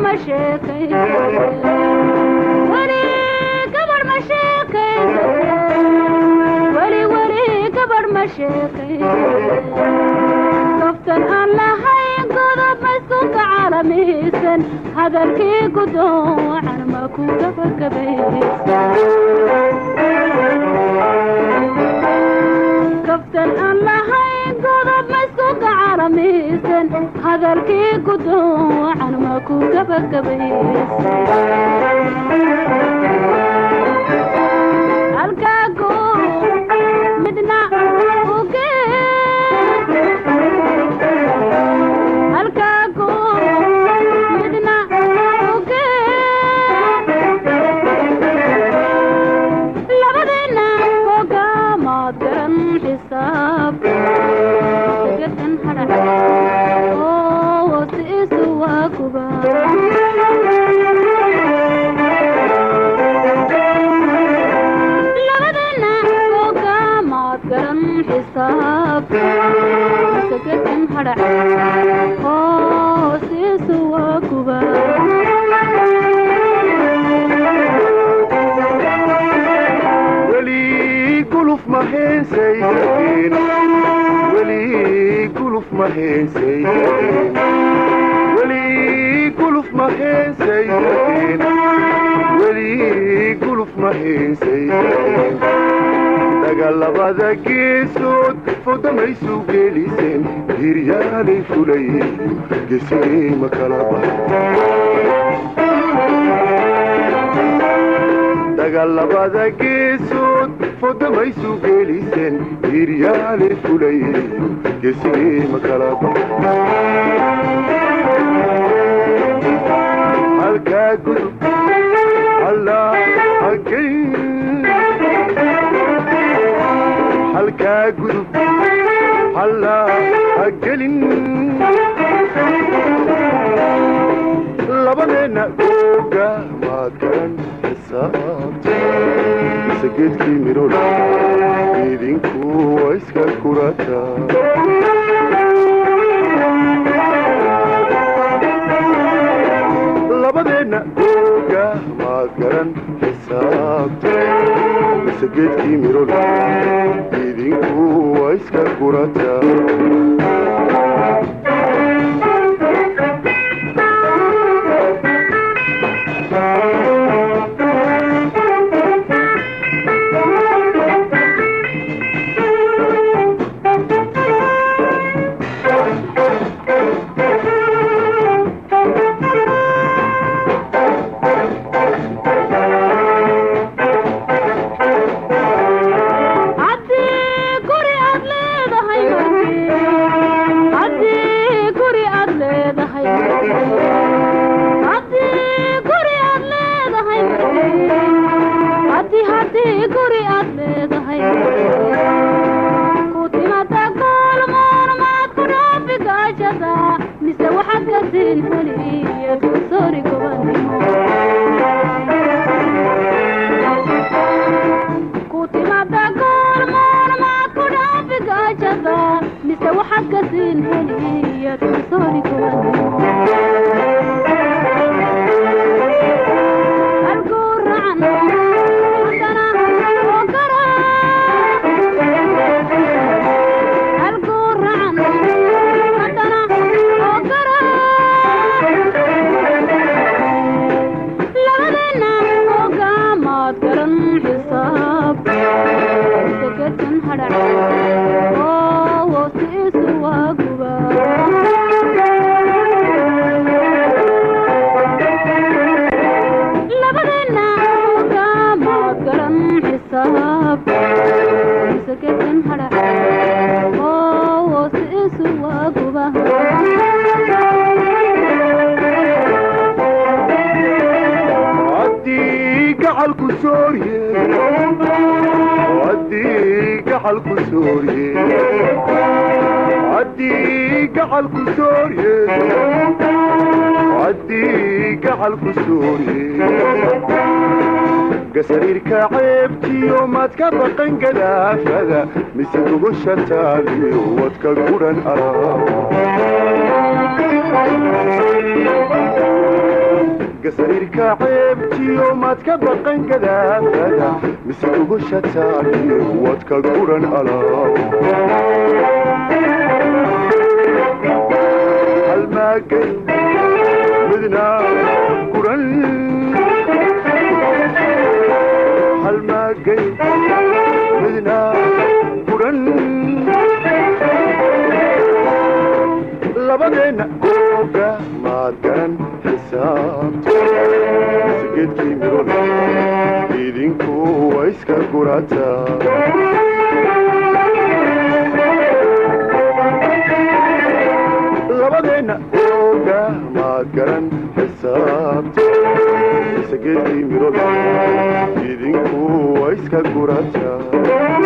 Ma sheekaysateen weli gabar, ma sheekaysateen weli, weli gabar ma sheekaysateen? Kaftan aan lahayn godob ma isku gacalamiisan? Hadalkii gudoon wacan ma ku gabagabaysan? Kaftan aan lahayn godob ma isku gacalamiisan? Hadalkii gudoon wacan ma ku gabagabaysan? Halkaagu midna uge, halkaagu midna uge, labadeena hogaamaad garan xisaabta sagatan hadhac oo si isu waa kuba. Labadeena hogaamaad garan xisaabta sagatan hadhac oo si isu waa kuba. Weli guluf ma heesaysateen? Weli guluf ma heesaysateen? Weli guluf ma heesaysateen? Weli guluf ma heesaysateen? Dagaalabada geesood fodamaysu geliseen, hiryaalay fulayeen, gesigay ma kala bax. Dagaalabada geesood fodamaysu geliseen, hiryaalay fulayeen, gesigay ma kala bax. Halkaa gudub hallaa hageyn, halkaa gudub hallaa ha gelin. Labadeenna googa maad garan xisaabta mise geedkii mirool idinku waa iska kurata? Labadeenna googa maad garan xisaabta mise geedkii mirool idinku waa iska kurata? Haddii guri aad leedahay markii, haddii guri aad leedahay markii, haddii guri aad leedahay markii, haddii guri aad leedahay markii, ku timada goolmoon maad ku dhaafi gaajada mise waxaad ka siin heliya kalsooni gobanimo? Ku timada goolmoon maad ku dhaafi gaajada mise waxaad ka siin heliya kalsooni gobanimo? Halkuu racan haddana oo gara, halkuu racan haddana oo gara, labadeena hogaamaad garan xisaabta sagatan hadhac oo si isu waa guba. Labadeena hogaamaad garan xisaabta sagatan hadhac oo si isu waa guba. Haddii gacalku soorye, haddii gacalku soorye, haddii gacalku soorye, haddii gacalku soorye, gasariirka ceebtiyo maad ka baqan gadaafada mise gogosha taaliyo wadka guran alaab? Gasariirka ceebtiyo maad ka baqan gadaafada, mise gogosha taaliyo waad ka guran alaab? Halmaagay midna guran, halmaagay midna guran. Labadeenna googa maad garan xisaabta, mise geedkii mirole idinku waa iska gurataa? Labadeenna googa maad garan xisaabta, mise geedkii mirole idinku waa iska gurataa?